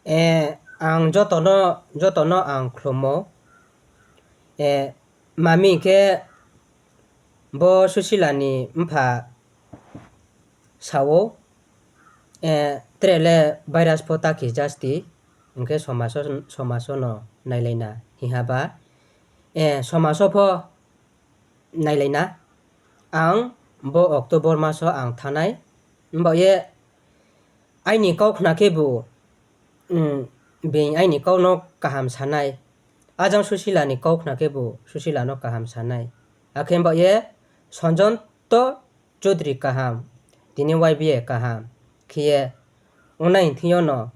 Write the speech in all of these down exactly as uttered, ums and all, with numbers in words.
Eh, ang joto no, joto no ang khlumo. Eh, mami khe bo Susila ni mpha sa ou, eh, tre le virus pho ta khe jasti, hing khe somaso, somaso no nailai na hing ha ba, eh, somaso pho nailai na. Ang bo October maso ang thanng nai, himba ye aini kau khna khebu, mm, being aini kau no kaham sa nai. Ajang Susila ni kau khna khebu Susila no kaham sa nai. Akhe himba ye Sonjonto Chaudhary kaham, tini Y B A kaham khe ye ong nai thing yo no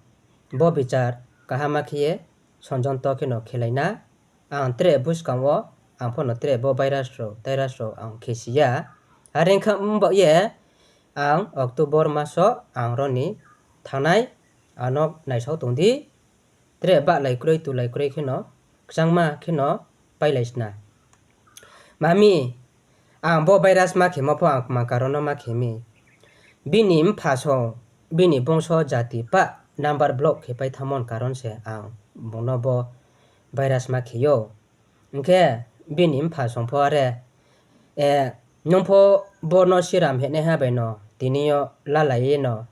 bo bichar kaham ma khe ye Sonjonto khe no khelai na. Ang tre buskang wo, ang pho no tre bo virus rao, tairus rao ang khe si ya. Are ong kha himba ye ang October maso ang ro ni thanng nai, ano naisao tong di. Tre bahlai kroi, tulai kroi khe no, kchangma khe no pailai sna. Mami, ang bo virus ma khemo pho ang kma karon no ma khe mi. Bini mpha song, bini bongso jati pah number block khe pai thanngmo ni karon se ang bung no bo virus ma khe ou. Hing khe bini mpha song pho are, eh, nung pho bo no siram hinaiha bai no tini yo lalai ye no,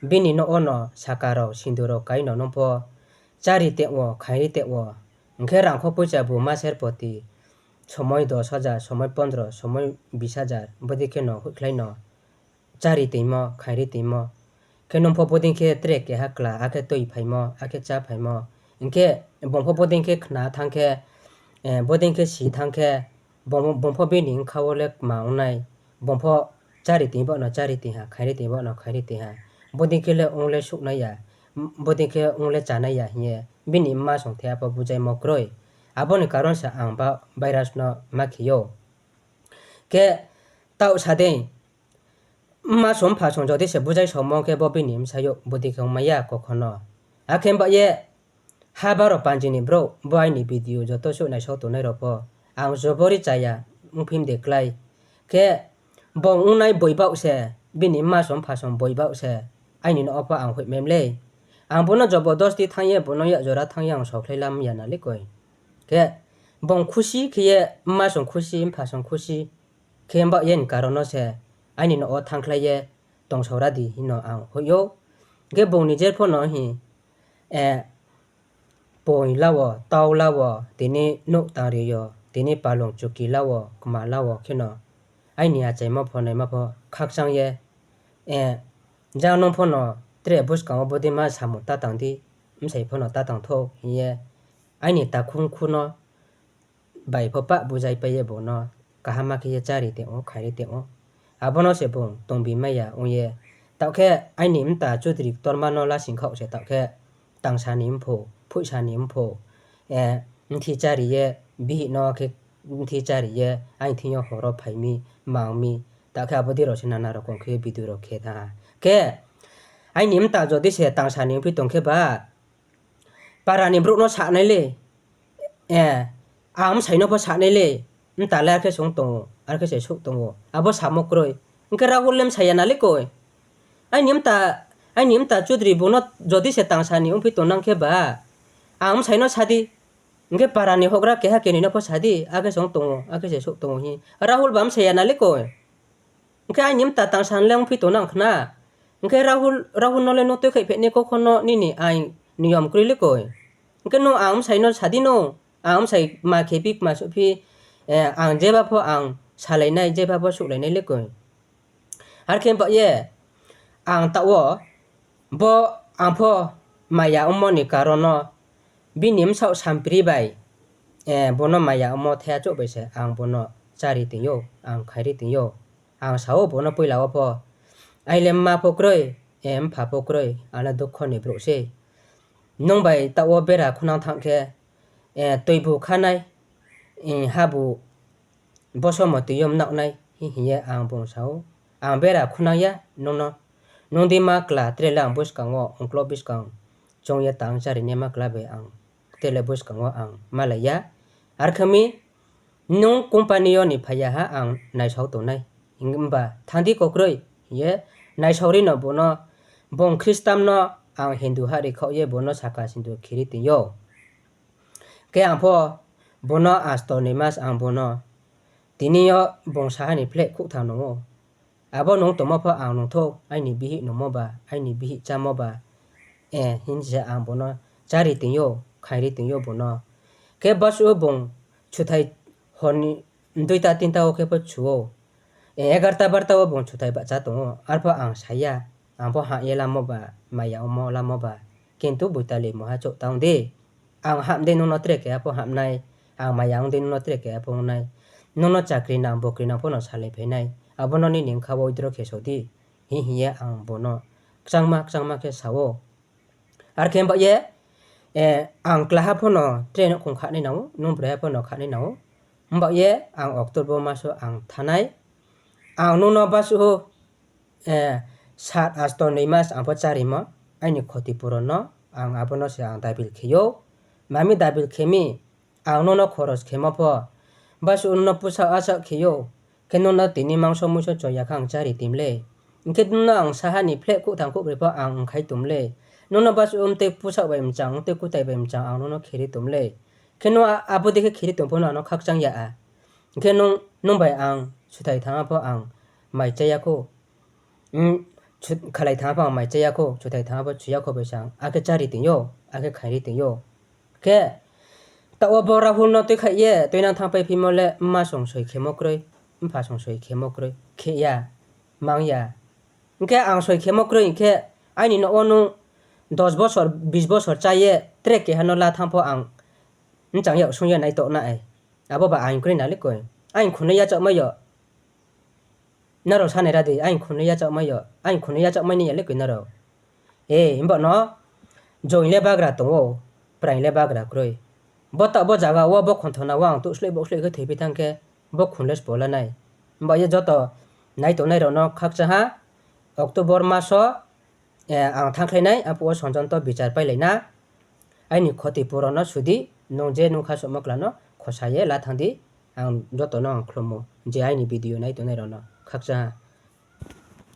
bini nouh wo no saka rao, sindu rao kai no nung pho chári tong wo, khairi tong wo. Hing khe rangkho poicha bu maser poti, somoi dos hajar, somoi pondro, somoi bis hajar, bodei khe no hoihkhlai no chári tongmo, khairi tongmo. Khe nung pho bodei khe tre keha kla, akhe tui phaimo, akhe chá phaimo. Hing khe bung pho bodei khe khna thanng khe, eh, bodei khe si thanng khe, bung, bung pho bini bkha wo le kma ong nai, bung pho chári tong baoh no chári tong ha, khairi tong baoh no khairi tong ha. Bodei khe le ong le suh nai ya, bodei khe ong le chá nai ya hing ye bini mma song the apho bujaimo kroi. Abo ni karon se ang ba virus no ma khe ou. Khe taoh sa dei, mma song mpha song jodi se bujai saomo khe bo bini bsayouh bodei khe ongmai ya kokhono. Akhe himba ye ha baro panji ni brouh bo aini video joto suh naisao tongnai rao pho, ang jobori chaya, ongphi mde klái. Khe bung ongnai boi baoh se, bini mma song mpha song boi baoh se, aini nouh wo pho ang hoihmai mlei. Ang bo no jobodosti thanng ye, bo no yak jora thanng ye ang saokhlai lam ya na le koi. Khe bung khusi khe ye, mma song khusi, mpha song khusi khe himba ye ni karon no se aini nouh wo thanngkhlai ye tongsao ra di hing no ang hoih ou. Khe bung ni jer pho no hing, eh, poi la wo, tau la wo, tini nouh tangri yo, tini palung chuki la wo, kma la wo kheno, aini achaimo pho naima pho khakchang ye, eh, jang nung pho no tre buskang wo bodei ma samung ta tang di, bsai pho no ta tang thou hing ye, aini takhu khu no bai pho pah bujaipai ye bung no kaham ma khe ye chári tong ou, khairi tong ou. Abo no se bung tongbi mai ya ong ye. Taoh khe aini mta Chaudhary ktorma no lasing khaoh se taoh khe tangsa ni mpho, phoihsa ni mpho, eh, mthi chári ye, bihih no khe mthi chári ye, aini thing yo horo phai mi, mang mi. Taoh khe abo dei rao se nana rokom khe video rao khe thanng ha. Khe aini mta jodi se tangsa ni ongphi tong khe ba, para ni brouh no sa nai le, eh, ang bsai no pho sa nai le, mta le are khe se ong tong ou, are khe se souh tong ou, abo samo kroi. Hing khe Rahul le bsai ya na le koi. Aini mta, aini mta Chaudhary bung no jodi se tangsa ni ongphi tongnang khe ba, ang bsai no sa di. Hing khe para ni houhgra keha kenoi no pho sa di, are khe se ong tong ou, are khe se souh tong ou hing. Rahul ba bsai ya na le koi. Hing khe aini mta tangsa ni le ongphi tongnang khna. Hing khe Rahul, Rahul no le nung tuikhaih phehnai kokho no nini ain niyom kroi le koi. Hing khe nung ang bsai no sa di no, ang bsai ma khe phi, kma souh phi, eh, ang jeba pho ang salai nai, jeba pho souhlai nai le koi. Are khe ba ye, ang taoh wo, bo ang pho maya ongmo ni karon no, bini bsaoh sampri bai, eh, bo no maya ongmo thaiha chouh bai se ang bo no chári tong ou, ang khairi tong ou. Ang sa ou bo no poila wo pho, aini le mma pho kroi, eh, mpha pho kroi, ang le dukho ni brouh sei. Nung bai taoh wo bera khunang thanng khe, eh, tuibu kha nai, eh, habu boso mo tui yo mnaoh nai, hing ye ang bung sa ou. Ang bera khunang ya nung no. Nung di ma kla tre le ang buskang wo, ongklo buskang, choung ye tang chári nai ma kla bai ang tre le buskang wo ang malai ya. Are khe mi, nung company yo ni phai ya ha ang naisao tongnai. Himba thanng di kokroi, hing ye naisao ri no bung no, bung Christian no, ang Hindu ha ri khaoh ye bung no saka sindu khe ri tong ou. Khe ang pho bung no asto noi mas ang bung no tini yo bung saha ni phleh khouhtham nung ou. Abo nung tongmo pho ang nung thou, aini bihih nungmo ba, aini bihih chámo ba, hing se ang bung no chári tong ou, khairi tong ou bung no. Khe basuh wo bung chuthai hor ni duita tinta wo khe pho chu ou. Egarta barta wo bung chuthai bahcha tong ou, arpho ang sa ya, ang pho hah ye lamo ba, maya ongmo lamo ba. Kintu boitali mungha chouh ta ong di. Ang ham dei nung no tre keha pho ham nai, ang maya ong dei nung no tre keha pho ong nai. Nung no chakri nang, bokri nang pho no salai phai nai. Abo no nini bkha wo withdraw khe so di, hing hing ye ang bung no kchangma kchangma khe sa ou. Ar khe mbaoh ye, ang klaha pho no tre nouhkhong kha nai nang ou, nung braiha pho no kha nai nang ou. Mbaoh ye ang October mas wo ang thanng nai. Ang nung no basuh ou, sat asto noi mas ang pho chárimo, aini khoti puron no, ang abo no se ang dabil khe ou. Mami dabil khe mi, ang nung no khoros khemo pho, basuh nung no pusaoh asaoh khe ou. Khe nung no tini mangso muiso choi ya khe ang chári tim le. Hing khe nung no ang saha ni phleh khouhtham khouhbroi pho ang ongkhai tom le. Nung no basuh mtei pusaoh bai mchang, mtei kutai bai mchang ang nung no khe ri tom le. Khe nung abo dei khe khe ri tong pho no ang no khakchang ya a. Hing khe nung bai ang chuthai thanngha pho ang mai chá ya khou. Khalai thanngha pho ang mai chá ya khou, chuthai thanngha pho chu ya khou bai se ang akhe chári tong ou, akhe khairi tong ou. Khe taoh wo bo Rahul no tuikhaih ye tuinang thanngpai phimo le mma song soi khemo kroi, mpha song soi khemo kroi, khe ya, mang ya. Hing khe ang soi khemo kroi hing khe aini nouh wo nung dos bosor, bis bosor chá ye tre keha no la thanng pho ang bchang yag sung ye naitoh nai. Abo ba aing kroi na le koi. Aing khunui yachaohmai yo. Nrao sanai ra di, aing khunui yachaohmai yo, aing khunui yachaohmai ni ya le koi nrao. E, himba no, joing le bagra tong ou, praing le bagra kroi. Bo taoh bo zaga wo bo khonthona wo ang tuh sloih bo sloih khe thoiphi thanng khe, bo khun le sbo la nai. Himba ye joto nai tongnai rao no khakchang ha, October mas wo, ang thanngkhlai nai, aphuh wo sonjonto bichar pailai na. Aini khoti puron no su di, nung je nung kha sohmo kla no khosa ye la thanng di, ang joto no ang khlumo, je aini video nai tongnai rao no khakchang ha.